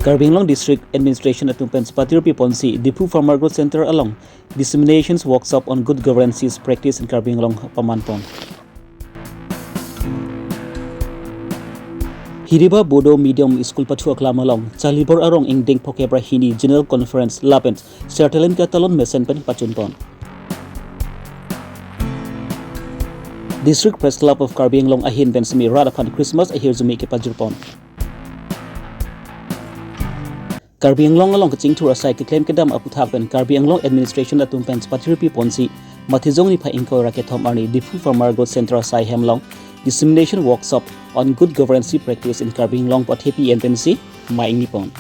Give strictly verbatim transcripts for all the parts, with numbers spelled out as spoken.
Karbi Anglong District Administration atum pen patirpi ponsi Diphu Farmer Growth Center along disseminations workshop on good governance practice in Karbi Anglong paman pon. Hiriba Bodo Medium School pathu aklam along Chalibor arong ingdeng phokep ra hini General Conference lapen Sertalin Katalon mesen pen pachun pon. District Press Club of Karbi Anglong ahin pen semi rat aphan Christmas ahirjume kepajur pon. Karbi Anglong along kachingthur asai keklem kedam aputhak pen Karbi Anglong Administration atum pen patirpi ponsi Mathijong niphai ingkoi ra kethom arni Diphu Farmer Growth Center asai hem along dissemination workshop on good governance practice in Karbi Anglong pu athepi en pensi amei ingni pon.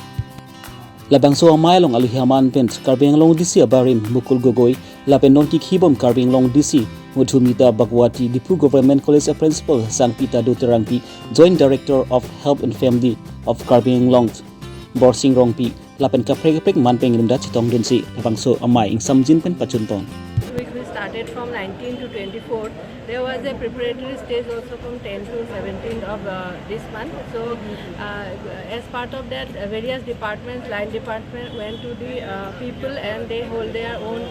Labangso amei along aluhi aman pen Karbi Anglong D C abarim Mukul Gogoi lapen non kikhibom Karbi Anglong D C Madhumita Bhagwati, Diphu Government College a Principal Sangpi Tado Terangpi, Joint Director of Health and Family of Karbi Anglong Borsing Rongpi lapen kaprek kaprek man pen rinda chetongdunsi labangso amei ingsamjin pen pachun pon. Which we started from nineteen to twenty-four. There was a preparatory stage also from ten to seventeen of, uh, this month. So, uh, as part of that, uh, various departments, line department went to the, uh, people and they hold their own,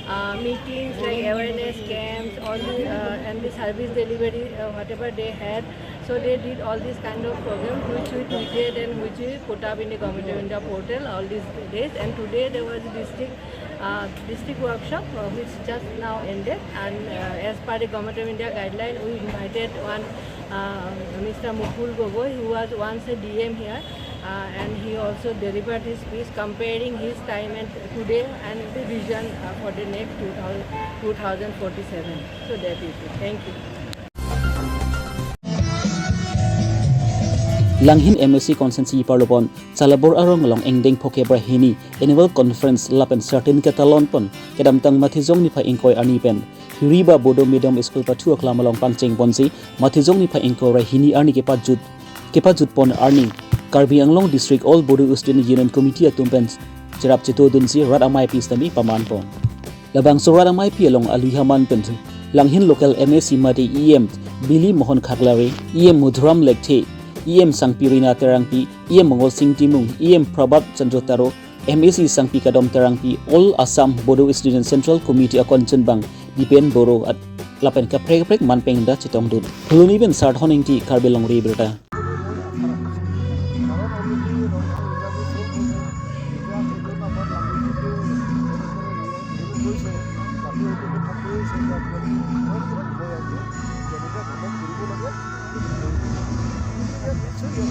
uh, meetings like awareness camps, all the, uh, and the service delivery, uh, whatever they had. So they did all these kind of programs which we tweeted and which we put up in the Government of India portal all these days. And today there was a district, uh, district workshop, uh, which just now ended. And, uh, as per the Government of India guideline, we invited one, uh, Mister Mukul Gogoi, who was once a D M here, uh, and he also delivered his speech comparing his time and today and the vision, uh, for the next two thousand, two thousand forty-seven. So that is it. Thank you. Langhin M A C constituency parlopon Chalabor arong along ingdeng phokep ra hini annual conference lapen Sertalin Katalon pon kedamtang Mathijong niphai ingkoi arni pen Hiriba Bodo Medium School pathu aklam along pangcheng ponsi Mathijong niphai ingkoi ra hini arni kepajut kepajut pon arni Karbi Anglong District All Bodo Student Union Committee atum pen cherap chetongdunsi rat amei pi sitame paman pon. Labangso rat amei pi along aluhi aman pen Langhin local M A C mate E M Bili Mohan Khaklare, E M Madhuram Lekthe, E M Sangpi Rina Terangpi, E M Mongol Sing Timung, E M Prabhat Chandra Taro, M A C Sangpi Kadom Terangpi, All Assam Bodo Student Central Committee akon chunbang Dipen Boro at lapen kaprek kaprek man pen rinda chetongdun. Phuloni pen Sarthon Ingti, Karbi Longri Abirta. বিশেষ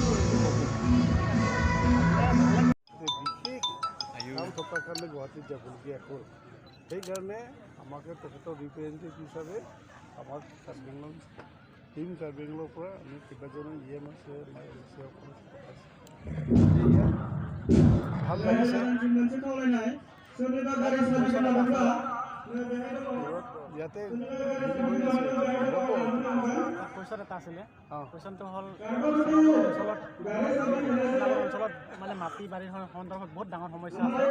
কাম থকাৰ কাৰণে গুৱাহাটীত যাবলগীয়া হ'ল। সেইকাৰণে আমাকে তেখেতৰ ৰিপ্ৰেজেণ্টেটিভ হিচাপে আমাৰ কাৰ্বি আংলং, টিম কাৰ্বি আংলঙৰ পৰা আমি কেইবাজনো ই এম আছে, আমাৰ এম এ চি সকলো আছে। ভাল লাগিছে। ইয়াতে কুৱেশ্যন এটা আছিলে। অ। কুৱেশ্যনটো হ'ল, অঞ্চলত, অঞ্চলত মানে মাটি বাৰীৰ সন-, সন্দৰ্ভত বহুত ডাঙৰ সমস্যা আছে।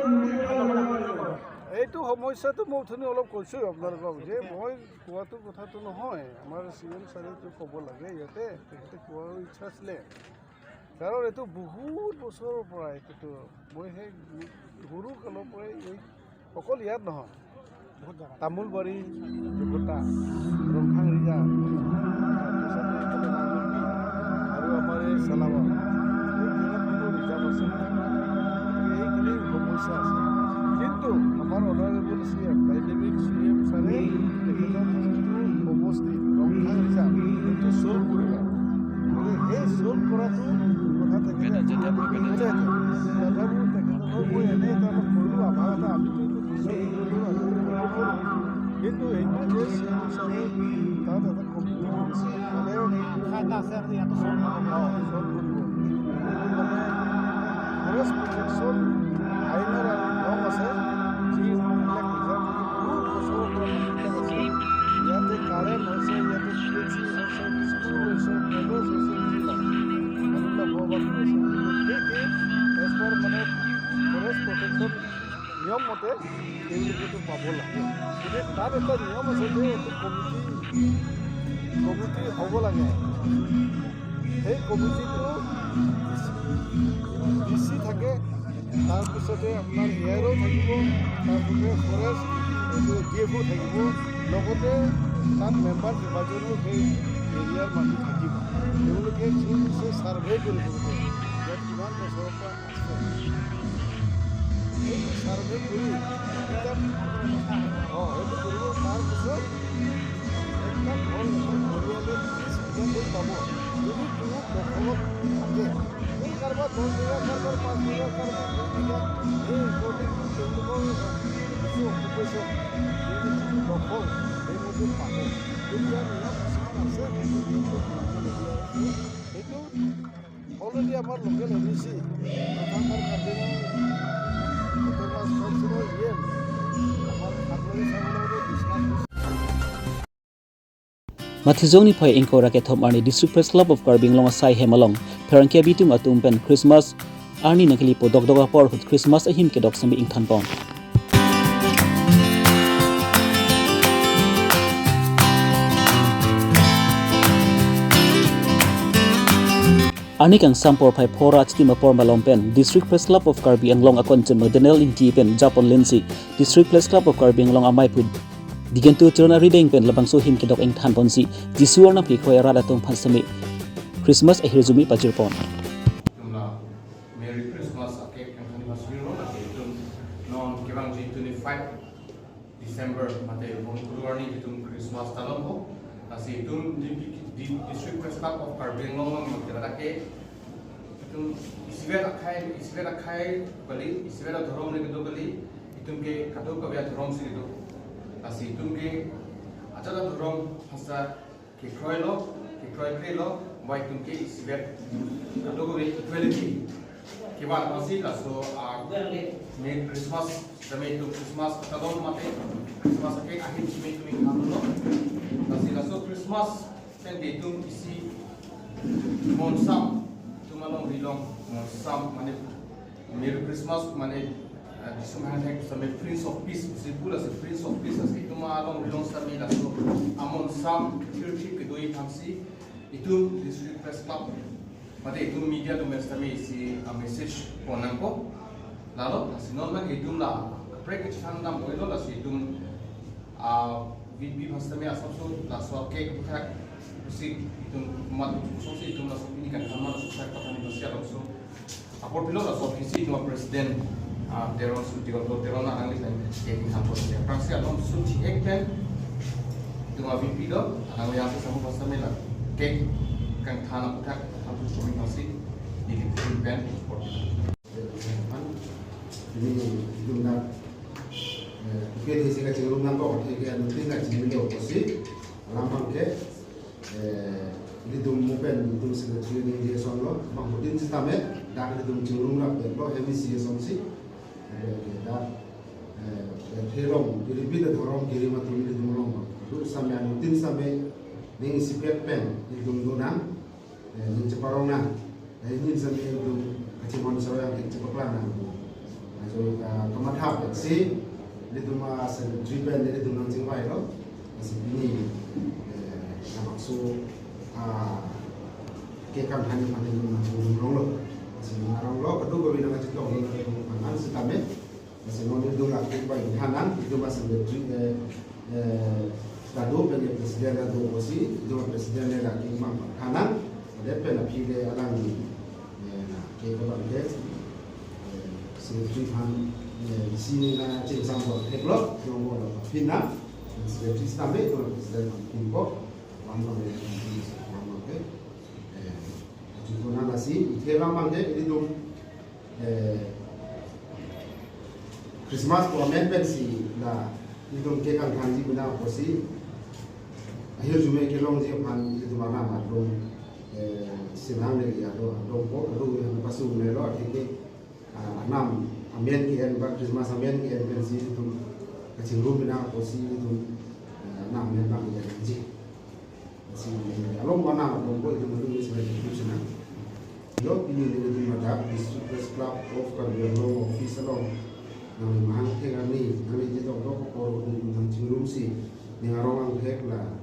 এইটো সমস্যাটো মই অথনি অলপ কৈছোঁ আপোনালোকক যে মই কোৱাটো কথাটো নহয়, আমাৰ চি এম ছাৰেতো ক'ব লাগে ইয়াতে, তেখেতে কোৱাৰ ইচ্ছা আছিলে। কাৰণ এইটো বহুত বছৰৰ পৰা এইটোতো মই সেই সৰু কালৰ পৰাই এই অকল ইয়াত নহয়, বহুত জেগাত। তামোলবাৰী, জুকটা, ৰংখাং ৰিজা, তাৰপিছতে এইফালে নাঙলপি আৰু আমাৰ এই চালাবা, এই কেইবাখনো ৰিজাৰ্ভ আছে। গতিকে এইখিনি সমস্যা আছে। কিন্তু আমাৰ honourable C M, dynamic C M ছাৰে তেখেতৰ যিটো সমষ্টি, ৰংখাং ৰিজা, সেইটো ছল্ভ কৰিব। গতিকে সেই ছল্ভ কৰাটো কথা তেখেতে, তথাপিও তেখেতৰ মই এনেই এটা অলপ কৰিলোঁ, আভাস এটা, আমিতো এইটো কিন্তু এইটো যে চি এম ছাৰে তাত এটা কমিটি কৰিছে, মানে আশা এটা আছে আৰু ইয়াতো ছল্ভ হ'ব। অ, ছল্ভ কৰিব। মানে ফৰেষ্ট প্ৰটেকশ্যন আইনৰ আৰু নিয়ম আছে, যিবিলাক ৰিজাৰ্ভ বহুত বছৰৰ পৰা মাটিবিলাক আছে। ইয়াতে কাৰেণ্ট হৈছে, ইয়াতে পি এইচ চি হৈছে, স্কুল হৈছে, কলেজ হৈছে, এইবিলাক। মানুহবিলাক বসবাস কৰিছে। কিন্তু সেই, সেই এজ পাৰ মানে ফৰেষ্ট প্ৰটেকশ্যন নিয়ম মতে তেওঁলোকেতো পাব লাগে। গতিকে তাত এটা নিয়ম আছে যে এইটো কমিটি, কমিটি হ'ব লাগে। সেই কমিটিটো ডি চি থাকে, তাৰপিছতে আপোনাৰ এ আৰ অ' থাকিব, তাৰপিছতে ফৰেষ্ট এইটো ডি এফ অ' থাকিব, লগতে তাত মেম্বাৰ কেইবাজনো সেই এৰিয়াৰ মানুহ থাকিব। তেওঁলোকে যোন ছাৰ্ভে কৰিব গোটেই ইয়াত কিমান বছৰৰ পৰা আছে, সেইটো ছাৰ্ভে কৰি কিতাপ, অ, সেইটো কৰিব। তাৰপিছত এটা ঘৰ, এটা পৰিয়ালে ত্ৰিশ বিঘাকৈ পাব। যদি কোনো দখলত থাকে, এই কাৰোবাৰ দহ বিঘা, কাৰোবাৰ পাঁচ বিঘা, কাৰোবাৰ দুই বিঘা, এই according to তেওঁলোকৰ যিটো অকুপেশ্যন, যিটো দখল, সেইমতে পাব। কিন্তু ইয়াৰ নিয়ম কিছুমান আছে, সেইটো অলৰেডি আমাৰ লোকেল এম ই চি তথা আমাৰ কাৰ্বি আংলং অট'নমাছ কাউন্সিলৰ ই এম আমাৰ সাগৰী ছাৰৰ লগতো ডিছকাছ হৈছে। Mathijong niphai ingkoi ra kethom arni District Press Club of Karbi Anglong asai hem along pherangke abitung atum pen Christmas arni nangkelipo dokdok apor ahut Christmas ahim kedok semi ingthanpon. Arni kangsam porphai phor ra chitim apor malom pen District Press Club of Karbi Anglong akon cheme Daniel Ingti pen japon lensi District Press Club of Karbi Anglong amei pu Digentu Teron arideng pen labangso ahim kedok ingthanponsi Jisu arnam kekroi arat atum aphan semi Christmas ahirjume pajirpon. Merry Christmas, a-cake kangthan pajirlo, lasi itum non kevangji twenty-five December mate Bungkulu arni itum Christmas ta longpo. Lasi itum di, di District Press Club of Karbi Anglong along mate lake itum isivet akhei, isivet akhei kali, isivet adhorom le kedo kali, itum ke kadokave adhorom si kedo. Lasi itum ke ajat adhorom hasta kekroilo, kekroikrelo, ba itum ke isivet kadokave equality kevan aphansi laso a-Merry Christmas, sitame itum Christmas kadon mate Christmas a-cake ahim sitame itum ingthanlo. Lasi laso Christmas pen itum isi monsam, itum alongri along monsam mane Merry Christmas mane, eh, Jisu mangthek sitame Prince of Peace si pu, lasi Prince of Peace lasi itum alongri along sitame laso amonsam thirthip kedoji aphansi itum District Press Club mate itum media atum sitame isi a-message pon nangpo. Lalo lasi non abang itum la kaprek kechethan dam oilo, lasi itum a-V P aphan sitame asapso laso a-cake aphuthak pusi itum mat pusi itum laso pini kangthan ma laso sak patani pasi alongso apor pilo, laso aphi si itum a-president, ah, Teron Suti Gordo Teron alangli pen cake ingthanpon. Aphrangsi along Suti ek pen itum a-V P do, alangli asapso aphan sitame la cake kangthan aphuthak aphan sitame pasi neli pen apor pilo. Ini itum dak, eh, kuke desi kachingrum nangkok, athe ke anuttin kachingrum lo pusi alam abang ke, eh, ilitum mo pen itum secretary ni di asonlo, bangphutin sitame dak ilitum chingrum rapdetlo, hem isi asonsi. Dak, eh, therong, kiri bida therong, kiri matum ilitum along bang. Ilitum sitame anuttin sitame ning isipet pen ilitum donang, eh, ning cheparong nang. Eh, ning sitame ilitum kachimon saroyang kachepaklang nang. Laso, ah, kamathap si ilitum a-secretary pen ilitum nangchingvailo. Lasi pini, eh, labangso, ah, cake kangthan aphan ilitum nangchingrum longlo. Lasi nang aronglo, kadokave nangchetonglo, nang sitame. Lasi non ilitum la cake abang ingthan nang, ilitum a-secretary, eh, eh, kado pen president kado pusi, ilitum a-president le la cake abang ingthan nang, ade pen aphi le alangli, eh, na cake abang ke, eh, secretary aphan, eh, isi nangchingsam bor theklo, nong bor aphi nang, secretary sitame, ilitum a-president aphan pinpo, abang abang le, abang abang ke, eh, achuko nang lasi, ithe alam abang ke, ilitum eh, Christmas pu amen pensi la ilitum cake kangthanji pu nang pusi ahirjume kelongji aphan ilitum arnam atum, eh, sinang le ya do dongpo, adu yang pasu melo, athe ke, ah, arnam amen ke-en ba Christmas amen ke-en pensi ilitum kachingrum pu nang pusi ilitum, eh, arnam amen abang ya ji. Lasi along mana along ko itum itum isi bai itum sina. Lo pini ilitum ladak District Press Club of Karbi Anglong office along nangli mahang thek arni nangli jedok dok apor itum nangchingrumsi ning arong angthek la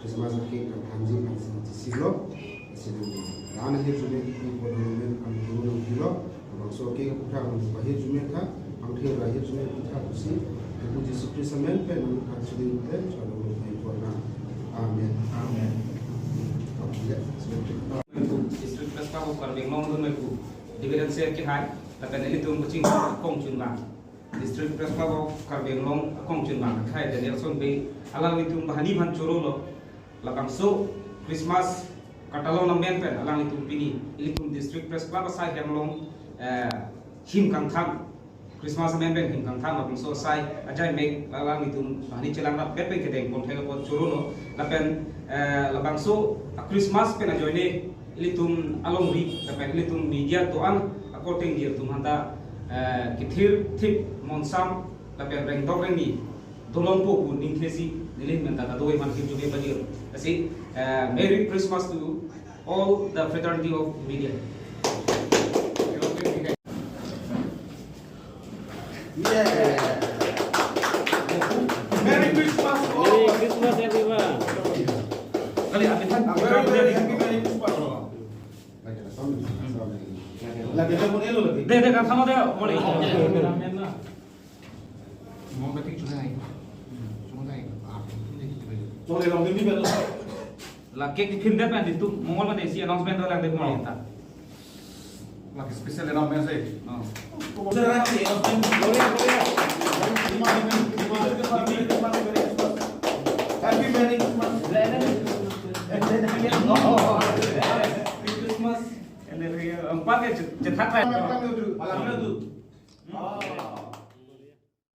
Christmas cake kangthanji aphansi nangchesilo. Lasi nangli la An ahirjume pu kodon men an dulu nang pilo, labangso ke kaputhak nang pahirjume tha, angthir ra ahirjume pu tha pusi, Pu Jisu Khristo amen pen nang kachiding pen chalo nang pahirjume. Amen. Amen. District Press Club of Karbi Anglong dun mai pu, Dividend Share kehai, lapen ilitum kaching kong chunbang. District Press Club of Karbi Anglong akong chunbang akhai Danielson Bey, alanglitum banghini aphan chorolo, labangso Christmas katalon amen pen alanglitum pini ilitum District Press Club asai hem along, eh, him kangthang, Christmas amen pen him kangthang, labangso asai ajai mek alanglitum banghini chelang rap pen kedeng pon thek apot chorolo, lapen, eh, labangso a Christmas pen ajoine ilitum alongri lapen ilitum media do-an akorte ingjir atum aphanta, eh, kethir thip monsam lapen rengdok rengni dolongpo pu ningthesi neli ahin pen ta kadokave aphan hirjume pajir. Lasi, eh, Merry Christmas to all the fraternity of media. Yeah. Merry Christmas to all. Merry Christmas, everyone. Kali, abithan, a very, very happy Merry Christmas. Lagi, lagi, lagi. Deh, deh, kamu deh, boleh. Mau meeting cuma naik. Cuma naik. Ah, ini gitu. Boleh, long demi betul. La cake phindet pen itum Mongol mane si announcement do lang de mo ta. Lagi special announcement sih. Oh. Happy Merry Christmas. Merry Christmas. Empat ke cetha. Malam itu.